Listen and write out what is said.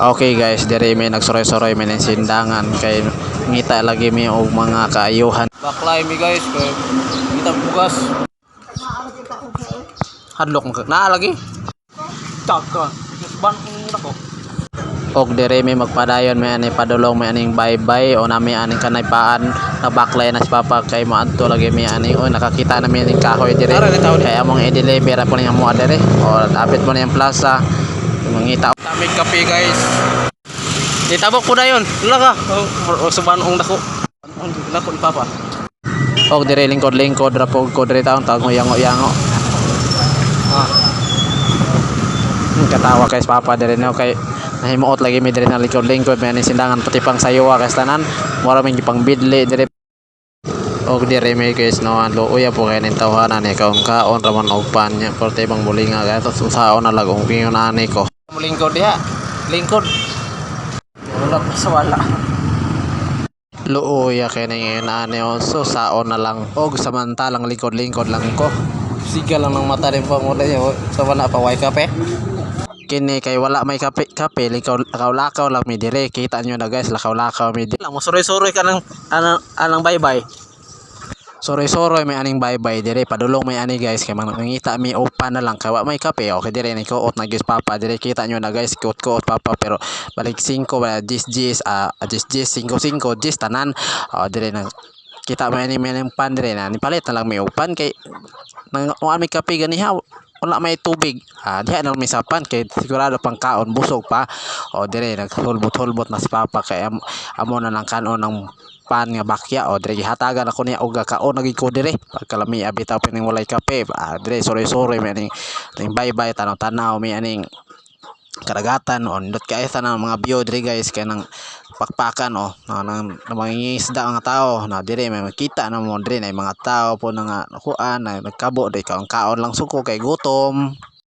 Okay guys, diri may nagsuroy-suroy may ning sindangan kay ngita lagi mi og mga kaayuhan. Baklay mi guys kay kita bugas. Hadlok mo naa lagi. Taka. Ban nako. Og diri may magpadayon may ani padulong may aning baybay o nami aning kanaypaan, nabaklay na si Papa kay moadto lagi mi ani o nakakita na mi aning kahoy diri kay among i-deliver po niyang mua diri o dapit mo niyang plaza mangita. Tamig kape guys. Di tabok po na yun. Wala ka. O suban ong dako. Ang dako ni Papa. Og diri lingkod-lingkod ra pug ko diri taon tag yango-yango. Katawa kay si Papa diri no kay nahimuot lagi mi diri na lingkod-lingkod may aning sindangan pati pang saywa kay tanan mura may gipang bidli diri. Og diri may guys no, ang luoya po kay ning tawhana ni kaon kaon ra man og pan niya porte bang bulinga kay tos usaon na lang og ingon ani ko. Lingkod diha. Lingkod. Wala pa sa wala. Luoya kay ning ingon ani so saon na lang og samantalang lingkod-lingkod lang ko. Siga lang ng mata rin pa mo niya. Sa wala pa way kape. Kini kay wala may kape kape, likaw lakaw lang mi dire. Kita nyo na guys, lakaw-lakaw mi dire. Lang mo suroy-suroy ka ng anang anang baybay. Soroy-soroy may aning baybay dire, padulong may ani guys kay mga nangita mi upan na lang kay wa may kape. Okay, dire ni kuot na gyud Papa dire. Kita nyo na guys, kuot kuot Papa, pero balik 5 ba 10 10 10 10 5 5 10 tanan. Oh, dire na kita may ani may aning pan dire na nipalit na lang may upan kay nang wa may kape ganiha, wala may tubig. Diha na lang may sapan kay sigurado pang kaon, busog pa. O dire naghulbot-hulbot na si Papa kay amo na lang kanon ng pan nga bakya. O dire gihatagan ako niya og kaon lagi ko dire pagkalami bitaw pining walay kape. Dire suroy-suroy may aning aning baybay, tanaw-tanaw may aning kadagatan. O nindot kaayo tanan mga view dire guys kay nang pakpakan o na nang mangingisda ang mga tao na dire. May makita na mo dire na mga tao po na nga kuan na nagkabo dire kaon kaon lang suko kay gutom.